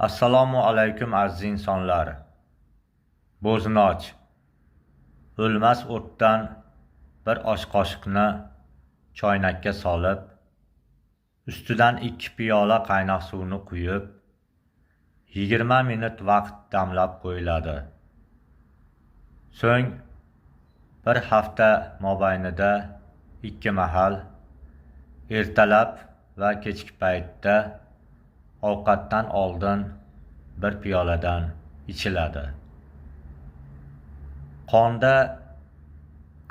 Assalomu alaykum, aziz insonlar. Bo'zinoch. O'lmas o'tdan bir osh qoshiqni choynakka solib, ustidan 2 piyola qaynoq suvni quyib, 20 minut vaqt damlab qo'yiladi. So'ng bir hafta mobaynida 2 mahal, ertalab va kechki paytda ovqatdan oldin bir piyoladan ichiladi. Qonda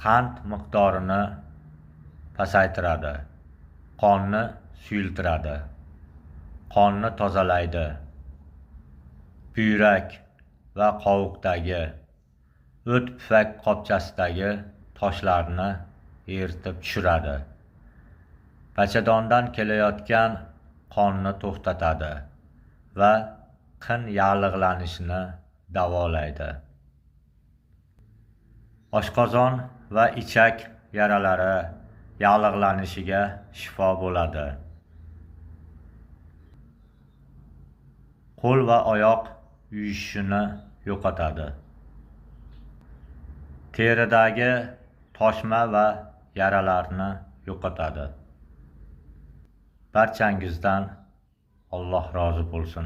qand miqdorini pasaytiradi, qonni suyultiradi, qonni tozalaydi. Buyrak va qovuqdagi, o't pufak qopchasidagi toshlarni eritib tushiradi. Bachadondan kelayotgan qonni to'xtatadi va qin yallig'lanishini davolaydi. Oshqozon va ichak yaralari yallig'lanishiga shifo bo'ladi. Qo'l va oyoq uyushishini yo'qotadi. Teridagi toshma va yaralarni yo'qotadi. Barchangizdan Alloh rozi bo'lsin.